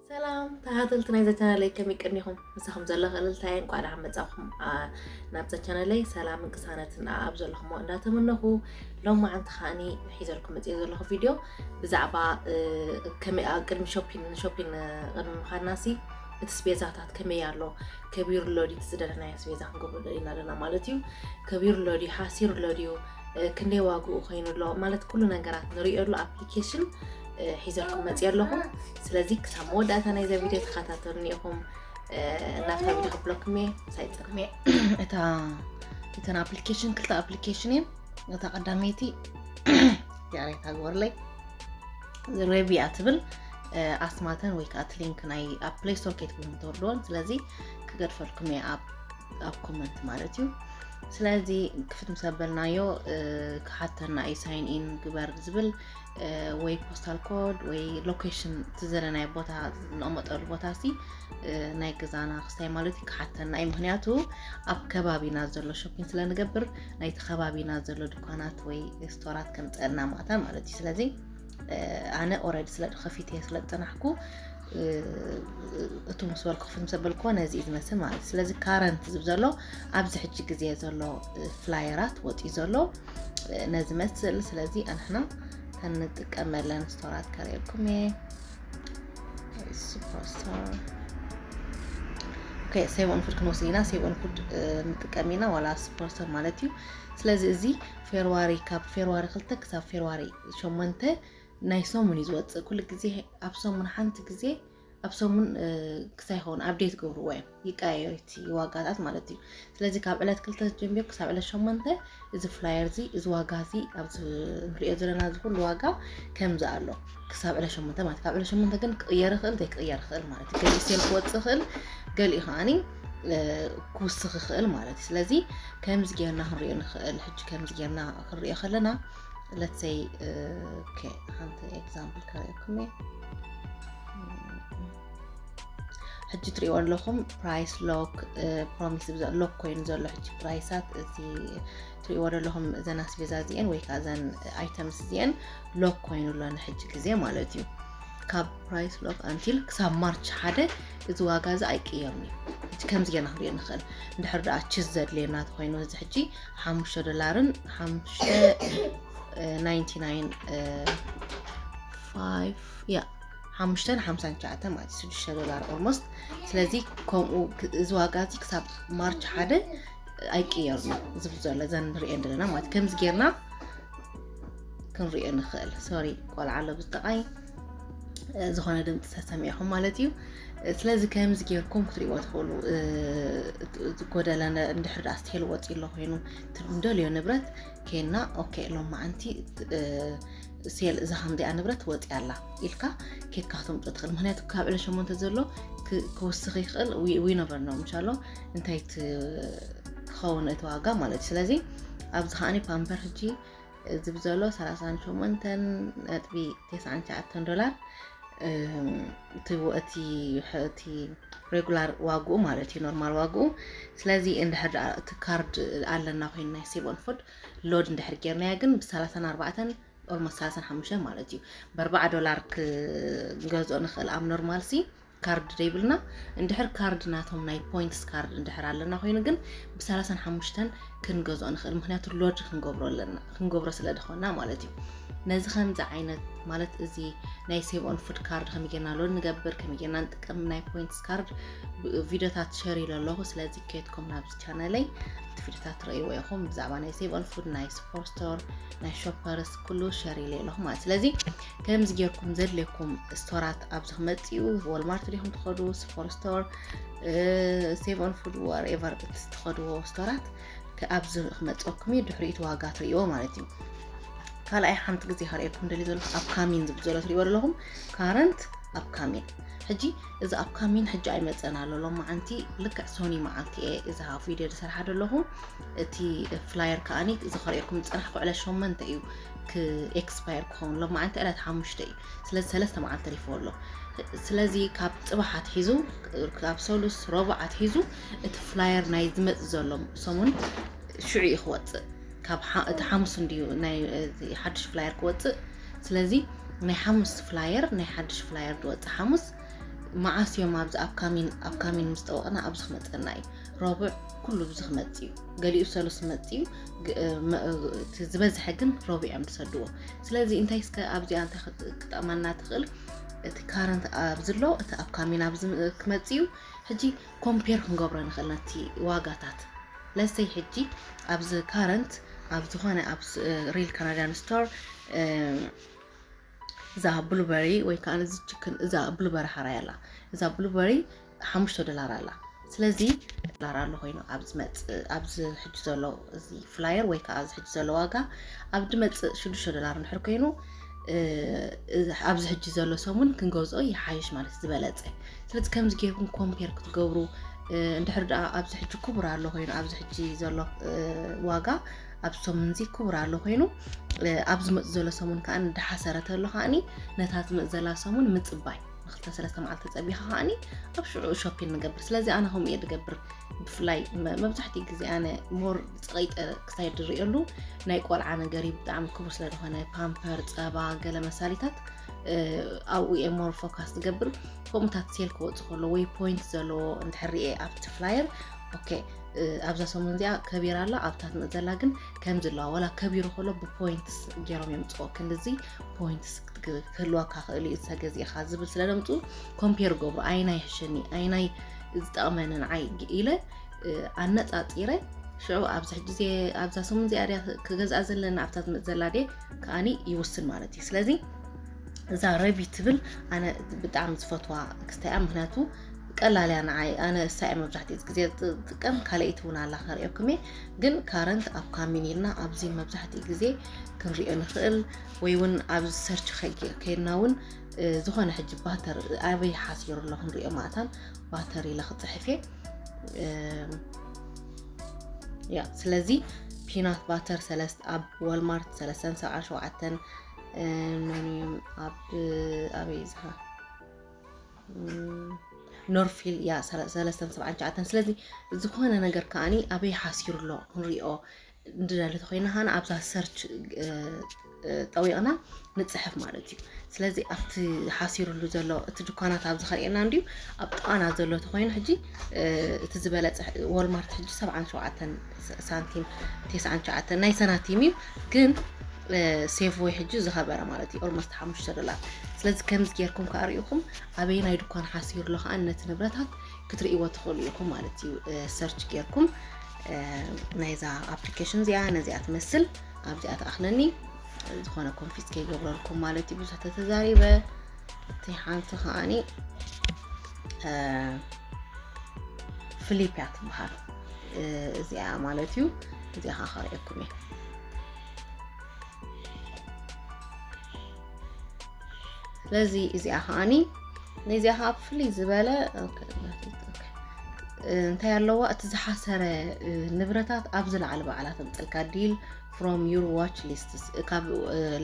ሰላም ተኸታተልቲ ናይዛ ቻነለይ፣ ከመይ ቀኒኹም? ምሳኹም ዘለኹ እልልታየ፣ እንኳዕ ደሓን መጻኹም፣ አ፣ ናብዛ ቻነለይ። ሰላምን ቅሳነትን ኣብ ዘለኹሞ እንዳተመነኹ፣ ሎማዓንቲ ከኣኒ ሒዘልኩም መጽየ ዘለኹ ቪድዮ ብዛዕባ፣ እ፣ ከመይ፣ አ፣ ቅድሚ ሾፒን፣ ንሾፒን፣ እ፣ ቅድሚ ምኻድናሲ እቲ ስቤዛታት ከመይ ኣሎ፣ ከቢሩ ኣሎ ድዩ፣ እቲ ዝደለናዮ ስቤዛ ክንገብሮ ደሊና ኣለና ማለት እዩ። ከቢሩ ኣሎ ድዩ፣ ሓሲሩ ኣሎ ድዩ፣ እ፣ ክንደይ ዋግኡ ኮይኑ ኣሎ ማለት ኩሉ ነገራት ንሪኦሉ ኣፕሊኬሽን፣ እ፣ ሒዘልኩም መጽየ ኣለኹ። ስለዚ ክሳብ መወዳእታ ናይዛ ቪድዮ ተኸታተሉኒ ኢኹም። እ፣ ናብታ ቪድዮ ክብለኩም እየ፣ ሳይጸንኩም እየ። እታ፣ እተን ኣፕሊኬሽን፣ ክልተ ኣፕሊኬሽን እየን። እታ ቀዳመይቲ ያሬታ ግበርለይ፣ ሬቪያ ትብል፣ እ፣ ኣስማተን ወይ ከዓ እቲ ሊንክ ናይ ኣብ ፕሌይ ስቶር ከይትብሉ ተወርድዎን። ስለዚ ክገድፈልኩም እየ ኣብ፣ ኣብ ኮመንት ማለት እዩ። ስለዚ ክፍት ምስ ኣበልናዮ፣ እ፣ ክሓተና እዩ፣ ሳይን ኢን ግበር ዝብል፣ እ፣ ወይ ፖስታል ኮድ ወይ ሎኬሽን፣ እቲ ዘለናዮ ቦታ ንቐመጠሉ ቦታ ሲ፣ እ፣ ናይ ገዛና ክስታይ ማለት እዩ፣ ክሓተና እዩ። ምኽንያቱ ኣብ ከባቢና ዘሎ ሾፒን ስለ ንገብር፣ ናይቲ ከባቢና ዘሎ ድኳናት ወይ ስቶራት ከምፀልና ማእታ ማለት እዩ። ስለዚ፣ እ፣ ኣነ ኦልሬዲ ስለ ከፊተ ስለ ዝፀናሕኩ፣ እ፣ እቱ ምስ በልኩ ክፍት ምስ ኣበልኩዎ ነዚ እዩ ዝመስል ማለት እዩ። ስለዚ ካረንት ዝብል ዘሎ ኣብዚ ሕጂ ግዜ ዘሎ፣ እ፣ ፍላየራት ወፂኡ ዘሎ፣ እ፣ ነዚ መስል። ስለዚ ኣንሕና ከንጥቀመለን ስቶራት ከርእየልኩም እየ። ሱፐርስቶር። ኦኬ፣ ሴቭ ኦን ፉድ ክንወስድ ኢና። ሴቭ ኦን ፉድ፣ እ፣ ንጥቀም ኢና፣ ዋላ ሱፐርስቶር ማለት እዩ። ስለዚ እዚ ፌርዋሪ፣ ካብ ፌርዋሪ ክልተ ክሳብ ፌርዋሪ ሸሞንተ ናይ ሰሙን እዩ ዝወፅእ። ኩሉ ግዜ ኣብ ሰሙን ሓንቲ ግዜ፣ ኣብ ሰሙን፣ እ፣ ክሳይ ይኸውን፣ ኣፕዴት ገብርዎ እዮም፣ ይቀያየር እቲ ዋጋታት ማለት እዩ። ስለዚ ካብ ዕለት ክልተ ጀሚሩ ክሳብ ዕለት ሸሞንተ እዚ ፍላየር እዚ፣ እዚ ዋጋ እዚ፣ ኣብዚ ንሪኦ ዘለና እዚ ኩሉ ዋጋ ከምዚ ኣሎ። ክሳብ ዕለት ሸሞንተ ማለት፣ ካብ ዕለት ሸሞንተ ግን ክቕየር ይኽእል፣ ዘይክቕየር ይኽእል ማለት እዩ። ገሊኡ ሴል ክወፅእ ይኽእል፣ ገሊኡ ከዓኒ፣ እ፣ ክውስኽ ይኽእል ማለት እዩ። ስለዚ ከምዚ ጌርና ክንሪኦ ንኽእል። ሕጂ ከምዚ ጌርና ክንሪኦ ከለና፣ let's say፣ እ፣ ኦኬ፣ ሓንቲ ኤግዛምፕል ከርእየኩም እየ። ሕጂ ትሪእዎ ኣለኹም ፕራይስ ሎክ፣ እ፣ ፕሮሚስ ዝብዛ-፣ ሎክ ኮይኑ ዘሎ ሕጂ ፕራይሳት እዚ ትሪእዎ ዘለኹም እዘን ኣስቤዛ እዚአን ወይ ከዓ እዘን ኣይተምስ እዚአን ሎክ ኮይኑ ኣሎ ንሕጂ ግዜ ማለት እዩ። ካብ ፕራይስ ሎክ ኣንቲል ክሳብ ማርች ሓደ እዚ ዋጋ እዚ ኣይቅየርን እዩ። ሕጂ ከምዚ ጌርና ክንሪኦ ንኽእል። እንድሕር ደኣ ቺዝ ዘድልየና ተኾይኑ እዚ ሕጂ ሓሙሽተ ዶላርን ሓሙሽተ፣ እ፣ ናይንቲ ናይን፣ እ፣ ፋይቭ፣ ያ፣ ሓሙሽተን ሓምሳን ትሽዓተን ማለት እዩ፣ ሽዱሽተ ዶላር ኦልሞስት። ስለዚ ከምኡ ክ-፣ እዚ ዋጋ እዚ ክሳብ ማርች ሓደ ኣይቅየርን እዩ ዝብል ዘሎ፣ እዘን ንሪኤን ዘለና ማለት እዩ። ከምዚ ጌርና ክንሪኦ ንኽእል። ሶሪ፣ ቆልዓ ኣሎ ብዝጠቓይ፣ እ፣ ዝኾነ ድምፂ ተሰሚዕኹም ማለት እዩ። እ፣ ስለዚ ከምዚ ጌርኩም ክትሪእዎ ትኽእሉ። እ፣ እቲ ዝጎደለ ነ-፣ እንድሕር ደኣ ስቴል ወፂኡ ኣሎ ኮይኑ፣ እቲ እንደልዮ ንብረት ኬና፣ ኦኬ፣ ሎማዓንቲ፣ እ፣ ሴል እዛ ከምዚኣ ንብረት ወፂኣ ኣላ ኢልካ ኬድካ ክተምፅኦ ትኽእል። ምኽንያቱ ካብ ዕለት ሸሞንተ ዘሎ ክ-፣ ክውስኽ ይኽእል። We, we never know፣ ምሻሎ እንታይ ት-፣ ክኸውን እቲ ዋጋ ማለት እዩ። ስለዚ ኣብዚ ከዓኒ ፓምፐር ሕጂ እዚ ብዘሎ ሰላሳን ሸሞንተን ነጥቢ ተስዓን ትሽዓተን ዶላር፣ እም፣ እቲ ወ-፣ እቲ ሕ-፣ እቲ ሬጉላር ዋግኡ ማለት እዩ፣ ኖርማል ዋግኡ። ስለዚ እንድሕር ደኣ እቲ ካርድ ኣለና ኮይኑ ናይ ሴቭ ኦን ፉድ ሎድ እንድሕር ጌርናዮ ግን ብሰላሳን ኣርባዕተን፣ ኦልሞስት ሰላሳን ሓሙሽተን ማለት እዩ፣ ብኣርባዓ ዶላር ክንገዝኦ ንኽእል ኣብ ኖርማል ሲ። ካርድ ዘይብልና፣ እንድሕር ካርድ ናቶም ናይ ፖይንትስ ካርድ እንድሕር ኣለና ኮይኑ ግን ብሰላሳን ሓሙሽተን ክንገዝኦ ንኽእል፣ ምኽንያቱ ሎድ ክንገብሮ ኣለና፣ ክንገብሮ ስለ ዝኾንና ማለት እዩ። ነዚ ከምዚ ዓይነት ማለት እዚ ናይ ሴቭ ኦን ፉድ ካርድ ከመይ ጌርና ሎድ ንገብር፣ ከመይ ጌርና ንጥቀም ናይ ፖይንትስ ካርድ ብ-፣ ቪዲዮታት ሸር ኢለ ኣለኹ። ስለዚ ኬድኩም ናብዚ ቻነለይ እቲ ቪዲዮታት ትርእይዎ ኢኹም ብዛዕባ ናይ ሴቭ ኦን ፉድ፣ ናይ ሱፐር ስቶር፣ ናይ ሾፐርስ ኩሉ ሸር ኢለ ኣለኹ ማለት። ስለዚ ከምዚ ጌርኩም ዘድልየኩም ስቶራት ኣብዚ ክመጽኡ፣ ዎልማርት ዲኹም ትኸዱ፣ ሱፐር ስቶር፣ እ፣ ሴቭ ኦን ፉድ፣ ዋትኤቨር እቲ ትኸድዎ ስቶራት ከ-፣ ኣብዚ ክመጽኦኩም እዩ፣ ድሕሪኡ እቲ ዋጋ ትርእይዎ ማለት እዩ። ካልኣይ ሓንቲ ግዜ ከርእየኩም ደልየ ዘለኹ፣ ኣፕካሚን ዝብል ዘሎ ትርእይዎ ዘለኹም፣ ካረንት ኣፕካሚን። ሕጂ እዚ ኣፕካሚን ሕጂ ኣይመጸን ኣሎ፣ ሎማዓንቲ ልክዕ ሶኒ መዓልቲ እየ እዛ ቪድዮ ዝሰርሓ ዘለኹ። እቲ ፍላየር ከኣኒ እዚ ከርእየኩም ዝጸናሕኩ ዕለት ሸሞንተ እዩ ክ-፣ ኤክስፓየር ክኸውን፣ ሎማዓንቲ ዕለት ሓሙሽተ እዩ። ስለዚ ሰለስተ መዓልቲ ተሪፍዎ ኣሎ። ስለዚ ካብ ጽባሕ ኣትሒዙ፣ ካብ ሰሉስ፣ ረቡዕ ኣትሒዙ እቲ ፍላየር ናይ ዝመጽእ ዘሎ ሰሙን ሽዑ እዩ ክወጽእ። ካብ ሓ-፣ እቲ ሓሙስ እንድዩ ናይ፣ እቲ ሓድሽ ፍላየር ክወጽእ። ስለዚ ናይ ሓሙስ ፍላየር፣ ናይ ሓድሽ ፍላየር ዝወጽእ ሓሙስ መዓስ እዮም ኣብዚ ኣፕካሚን ኣፕካሚን ምስ ጠወቕና ኣብዚ ክመፀና እዩ። ረቡዕ ኩሉ ብዚ ክመፅ እዩ። ገሊኡ ሰሉስ ክመፅ እዩ። ግ- እ፣ መ- እ፣ እቲ ዝበዝሐ ግን ረቡዕ እዮም ዝሰድዎ። ስለዚ እንታይ እስከ ኣብዚኣ እንታይ ክጥ- ክጠቕመና ትኽእል? እቲ ካረንት ኣብዚ ኣሎ፣ እቲ ኣፕካሚን ኣብዚ ም- ክመፅ እዩ። ሕጂ ኮምፔር ክንገብሮ ንኽእል ነቲ ዋጋታት። ለሰይ ሕጂ ኣብዚ ካረንት ኣብ ዝኾነ ኣብ ሪል ካናዳን ስቶር እዛ ብሉበሪ ወይ ከዓ እዚ ችክን እዛ ብሉበሪ ሓራይ ኣላ። እዛ ብሉበሪ ሓሙሽተ ዶላር ኣላ። ስለዚ ዶላር ኣሎ ኮይኑ ኣብዚ መጽእ ኣብዚ ሕጂ ዘሎ እዚ ፍላየር ወይ ከዓ ኣብዚ ሕጂ ዘሎ ዋጋ ኣብ ድመጽእ ሽዱሽተ ዶላር እንድሕር ኮይኑ እ፣ እዚ ኣብዚ ሕጂ ዘሎ ሰሙን ክንገዝኦ ይሓይሽ ማለት ዝበለጸ። ስለዚ ከምዚ ጌርኩም ኮምፔር ክትገብሩ እ፣ እንድሕር ደኣ ኣብዚ ሕጂ ክቡር ኣሎ ኮይኑ ኣብዚ ሕጂ ዘሎ እ፣ ዋጋ ኣብ ሰሙን እዚ ክቡር ኣሎ ኮይኑ እ፣ ኣብ ዝመጽእ ዘሎ ሰሙን ከዓ እንዳሓሰረ ተሎ ከዓኒ ነታ ዝመጽእ ዘላ ሰሙን ምጽባይ ንክልተ ሰለስተ መዓልቲ ጸቢኻ ከዓኒ ኣብ ሽዑ ሾፒን ንገብር። ስለዚ ኣነ ከምኡ እየ ዝገብር። ብፍላይ መ- መብዛሕትኡ ግዜ ኣነ ሞር ጸቒጠ ክሳይ ዝርእየሉ ናይ ቆልዓ ነገር እዩ። ብጣዕሚ ክቡር ስለ ዝኾነ ፓምፐር፣ ጸባ፣ ገለ መሳሊታት እ፣ ኣብኡ እየ ሞር ፎካስ ዝገብር። ከምኡታት ሴል ክወጽእ ከሎ ወይ ፖይንት ዘለዎ እንድሕር ሪኤ ኣብቲ ፍላየር ኦኬ እ፣ ኣብዛ ሰሙን እዚኣ ከቢራ ኣላ ኣብታ ትመጽእ ዘላ ግን ከምዚ ኣለዋ ወላ ከቢሩ ከሎ ብፖይንትስ ገይሮም የምጽኦ ክንድዚ ፖይንትስ ክህልወካ ክእል እዩ እንተ ገዚእኻ ዝብል ስለ ዘምፅኡ ኮምፔር ገብሩ ኣይናይ ሕሸኒ ኣይናይ ዝጠቕመኒ ንዓይ ኢለ ኣነፃፂረ ሽዑ ኣብዚ ሕጂ ኣብዛ ሰሙን እዚኣ ድያ ክገዝኣ ዘለና ኣብታ ትመፅ ዘላ ድየ ከዓኒ ይውስን ማለት እዩ። ስለዚ እዛ ረቢ ትብል ኣነ ብጣዕሚ ዝፈትዋ ክስተያ ምክንያቱ ቀላል እያ ንዓይ ኣነ እሳ እየ መብዛሕትኡ ግዜ ዝጥቀም ካልኣይቲ እውን ኣላ ከርእየኩም እየ ግን ካረንት ኣብ ካሚን ኢልና ኣብዚ መብዛሕትኡ ግዜ ክንሪኦ ንኽእል ወይ እውን ኣብዚ ሰርች ከይድና እውን ዝኾነ ሕጂ ባተር ኣበይ ሓሲሩ ኣሎ ክንሪኦ ማእታን ባተር ኢለ ክፅሕፍ እየ ያ ስለዚ ፒናት ባተር ሰለስተ ኣብ ወልማርት ሰለስተን ሰብዓን ሸውዓተን መኒም ኣብ ኣበይ ዝሃ ኖርፊል ያ ሰለስተን ሰብዓን ሸውዓተን ስለዚ ዝኾነ ነገር ከዓኒ ኣበይ ሓሲሩ ኣሎ ክንሪኦ እንድደሊ ተኮይና ከዓኒ ኣብዛ ሰርች ጠዊቕና ንፅሕፍ ማለት እዩ። ስለዚ ኣብቲ ሓሲሩሉ ዘሎ እቲ ድኳናት ኣብዚ ከርእየና እንድዩ ኣብ ጥቓና ዘሎ ተኮይኑ ሕጂ እቲ ዝበለፀ ወልማርት ሕጂ ሰብዓን ሸውዓተን ሳንቲም ተስዓን ሸውዓተን ናይ ሰናቲም እዩ ግን ሴፍ ወይ ሕጂ ዝኸበረ ማለት እዩ ኦልሞስት ሓሙሽተ ዶላር ስለዚ ከምዚ ጌርኩም ከዓ ርኢኹም ኣበየናይ ድኳን ሓሲሩ ኣሎ ከዓ ነቲ ንብረታት ክትርእይዎ ትኽእሉ ኢኹም ማለት እዩ ሰርች ጌርኩም ናይዛ ኣፕሊኬሽን እዚኣ ነዚኣ ትመስል ኣብዚኣ ትኣኽለኒ ዝኾነ ኮንፊስ ከይገብረልኩም ማለት እዩ ብዙሕ ተተዛሪበ እቲ ሓንቲ ከዓኒ ፍሊፕ እያ ትበሃል እዚኣ ማለት እዩ እዚኣ ከዓ ከርእየኩም እየ ስለዚ እዚኣ ከዓኒ ነዚኣ ከዓ ፍልይ ዝበለ እንታይ ኣለዋ እቲ ዝሓሰረ ንብረታት ኣብዚ ላዕሊ ባዕላ ተምፀልካ ዲል from your watch lists ካብ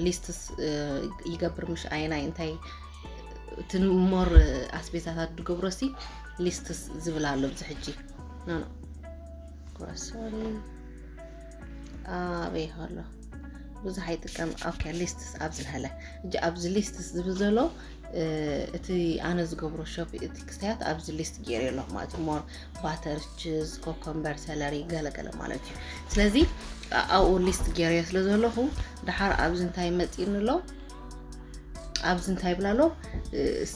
ሊስትስ ይገብር ምሽ ኣይናይ እንታይ እቲ ሞር ኣስቤዛታት ዝገብሮ ሲ ሊስትስ ዝብል ኣሎ ብዚ ሕጂ ኖ ኖ ግሮሰሪ ኣበይ ከሎ ብዙሕ ኣይጥቀም ኦኬ ሊስትስ ኣብዚ ዝሃለ እጂ ኣብዚ ሊስትስ ዝብል ዘሎ እቲ ኣነ ዝገብሮ ሾፕ እቲ ክስተያት ኣብዚ ሊስት ገይረ ኣለኹ ማለት እዩ more butter cheese cucumber celery ገለገለ ማለት እዩ ስለዚ ኣብኡ ሊስት ገይረዮ ስለ ዘለኹ ድሓር ኣብዚ እንታይ መፂእኒ ኣሎ ኣብዚ እንታይ ይብል ኣሎ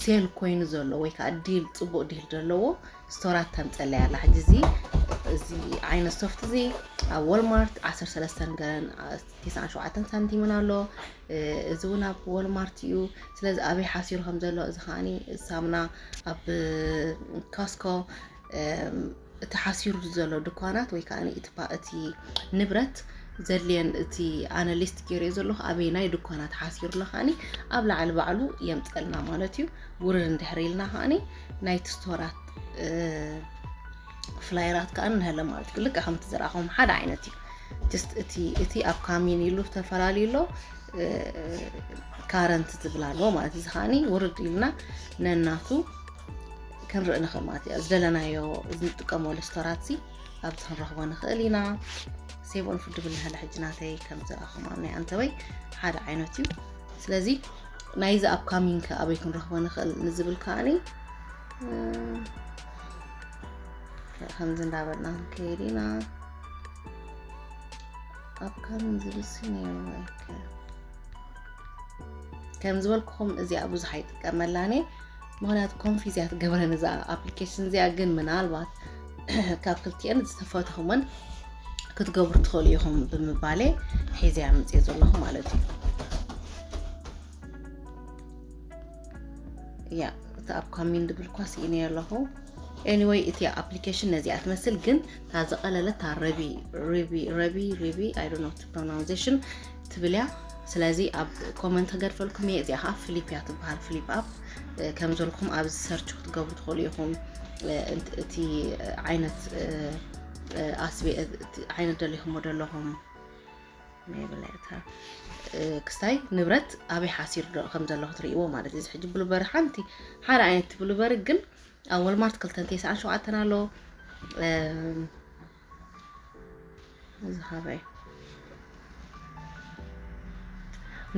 ሴል ኮይኑ ዘሎ ወይ ከዓ ዲል ፅቡቅ ዲል ዘለዎ ስቶራት ተምፀለይ ኣላ ሕጂ እዚ እዚ ዓይነት ሶፍት እዚ ኣብ ወልማርት ዓሰርተ ሰለስተ ገለን ተስዓን ሸውዓተን ሳንቲምን ኣሎ እዚ እውን ኣብ ወልማርት እዩ ስለዚ ኣበይ ሓሲሩ ከም ዘሎ እዚ ከዓኒ ሳምና ኣብ ካስኮ እቲ ሓሲሩ ዘሎ ድኳናት ወይ ከዓ እቲ ንብረት ዘድልየን እቲ ኣነ ሊስት ገይረዮ ዘለኹ ኣበይ ናይ ድኳናት ሓሲሩ ኣሎ ከዓኒ ኣብ ላዕሊ ባዕሉ የምፀልና ማለት እዩ ውርድ እንድሕር ኢልና ከዓኒ ናይቲ ስቶራት ፍላየራት ከዓ ንህለ ማለት እዩ ልክዕ ከምቲ ዝረኣኹም ሓደ ዓይነት እዩ ጅስት እቲ እቲ ኣብ ካሚን ኢሉ ዝተፈላለዩ ኣሎ ካረንት ዝብል ኣለዎ ማለት እዚ ከዓኒ ውርድ ኢልና ነናቱ ክንርኢ ንኽእል ማለት እዩ ዝደለናዮ ንጥቀመሉ ስቶራት ሲ ኣብዚ ክንረኽቦ ንኽእል ኢና ሴቭ ኦን ፉድ ድብል ንህለ ሕጂ ናተይ ከም ዝረኣኹም ኣብ ናይ ኣንተወይ ሓደ ዓይነት እዩ ስለዚ ናይዚ ኣብ ካሚን ከ ኣበይ ክንረኽቦ ንኽእል ንዝብል ከዓኒ ከምዚ እንዳበልና ክንከይድ ኢና። ኣብ ካምን ዝብል ሲ ነይሩ ኣይከ ከም ዝበልኩኹም እዚኣ ብዙሕ ኣይጥቀመላን እየ። ምኽንያቱ ኮንፊዝ እያ ትገብረን እዛ ኣፕሊኬሽን እዚኣ። ግን ምናልባት ካብ ክልቲኤን ዝተፈተኹመን ክትገብሩ ትኽእሉ ኢኹም ብምባለ ሒዘያ ምፅእ ዘለኹ ማለት እዩ። ያ እቲ ኣብ ካሚን ድብል ኳ ስኢነ ኣለኹ። Anyway እቲ ኣፕሊኬሽን ነዚኣ ትመስል፣ ግን እታ ዝቐለለት እታ ረቢ ረቢ ረቢ ረቢ I don't know the pronunciation ትብል እያ። ስለዚ ኣብ ኮመንት ክገድፈልኩም እየ። እዚኣ ከዓ ፍሊፕ እያ ትበሃል። ፍሊፕ ኣፕ ከም ዘልኩም ኣብዚ ሰርች ክትገብሩ ትኽእሉ ኢኹም። እቲ ዓይነት ኣስቤ ዓይነት ደሊኹሞ ደለኹም ናይ ብላይታ ክስታይ ንብረት ኣበይ ሓሲሩ ከም ዘሎ ክትርእይዎ ማለት እዩ። ሕጂ ብሉበሪ ሓንቲ ሓደ ዓይነት ብሉበሪ ግን ኣብ ወልማርት ክልተን ተስዓን ሸውዓተን ኣሎ። ዝሃበይ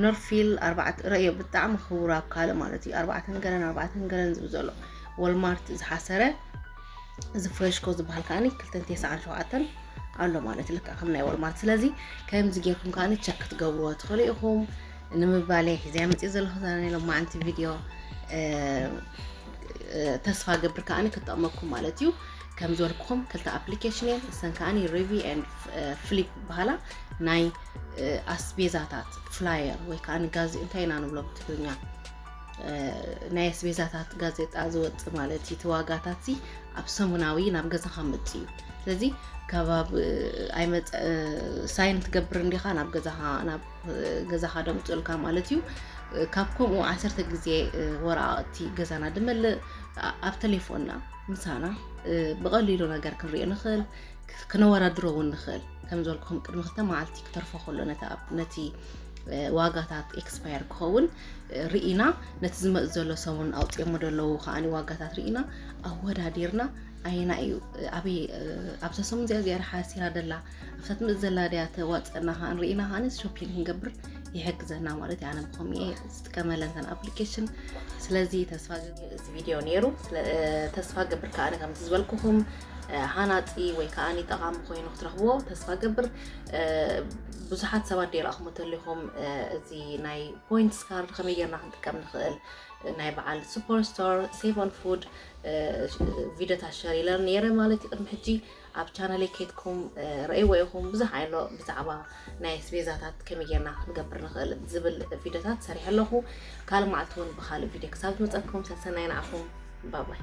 ኖርፊል ኣርባዕተ ረእዮ ብጣዕሚ ክቡር ኣብ ካልእ ማለት እዩ። ኣርባዕተን ገለን ኣርባዕተን ገለን ዝብል ዘሎ ወልማርት ዝሓሰረ እዚ ፍሬሽኮ ዝበሃል ከዓኒ ክልተን ተስዓን ሸውዓተን ኣሎ ማለት ልክዕ ከም ናይ ወልማርት። ስለዚ ከምዚ ጌርኩም ከዓኒ ቸክ ክትገብርዎ ትኽእሉ ኢኹም። ንምባለይ ሒዘያ መፅእ ዘለኹ ዛና ናይ ሎማዓንቲ ቪድዮ ተስፋ ገብር ከዓኒ ክጠቕመኩም ማለት እዩ። ከም ዝበልኩኹም ክልተ ኣፕሊኬሽን እየን። እሰን ከዓኒ ሪቪ ን ፍሊፕ በሃላ ናይ ኣስቤዛታት ፍላየር ወይ ከዓ ንጋዜ እንታይ ኢና ንብሎ ብትግርኛ ናይ ኣስቤዛታት ጋዜጣ ዝወፅእ ማለት እዩ። እቲ ዋጋታት ሲ ኣብ ሰሙናዊ ናብ ገዛኻ መፅእ እዩ። ስለዚ ከባብ ኣይመፀ ሳይን ትገብር እንዲኻ ናብ ገዛኻ ናብ ገዛኻ ደምፅልካ ማለት እዩ። ካብ ከምኡ ዓሰርተ ግዜ ወረቃቅቲ ገዛና ድመልእ ኣብ ቴሌፎንና ምሳና ብቐሊሉ ነገር ክንሪኦ ንኽእል፣ ክነወዳድሮ እውን ንኽእል። ከም ዝበልኩኹም ቅድሚ ክልተ መዓልቲ ክተርፎ ከሎ ነቲ ዋጋታት ኤክስፓየር ክኸውን ርኢና፣ ነቲ ዝመፅ ዘሎ ሰሙን ኣውፅኦሞ ዘለዉ ከዓኒ ዋጋታት ርኢና ኣወዳዲርና ኣየና እዩ ኣበይ ኣብዛ ሰሙን እዚኣ ዝያዳ ሓሲራ ደላ ኣብታ ትመፅ ዘላ ድያ ተዋፀና ከዓን ርኢና ከዓኒ ሾፒንግ ክንገብር ይሕግዘና ማለት እዩ። ኣነ ብኸምኡ እየ ዝጥቀመለን እተን ኣፕሊኬሽን። ስለዚ ተስፋ እዚ ቪድዮ ነይሩ። ተስፋ ገብር ከዓኒ ከምቲ ዝበልኩኹም ሃናፂ ወይ ከዓኒ ጠቓሚ ኮይኑ ክትረኽብዎ ተስፋ ገብር። ብዙሓት ሰባት ደይረኣኹም እንተሊኹም እዚ ናይ ፖይንትስ ካርድ ከመይ ጌርና ክንጥቀም ንኽእል ናይ በዓል ሱፐር ስቶር ሴቭ ኦን ፉድ ቪድዮታት ሸር ኢለ ነይረ ማለት እዩ። ቅድሚ ሕጂ ኣብ ቻነለይ ከይድኩም ረእይዎ ኢኹም። ብዙሕ ኣሎ ብዛዕባ ናይ ኣስቤዛታት ከመይ ጌርና ክንገብር ንኽእል ዝብል ቪድዮታት ሰሪሐ ኣለኹ። ካልእ መዓልቲ እውን ብኻልእ ቪድዮ ክሳብ ዝመፀኩም ሰሰናይ ንዓኹም። ባባይ።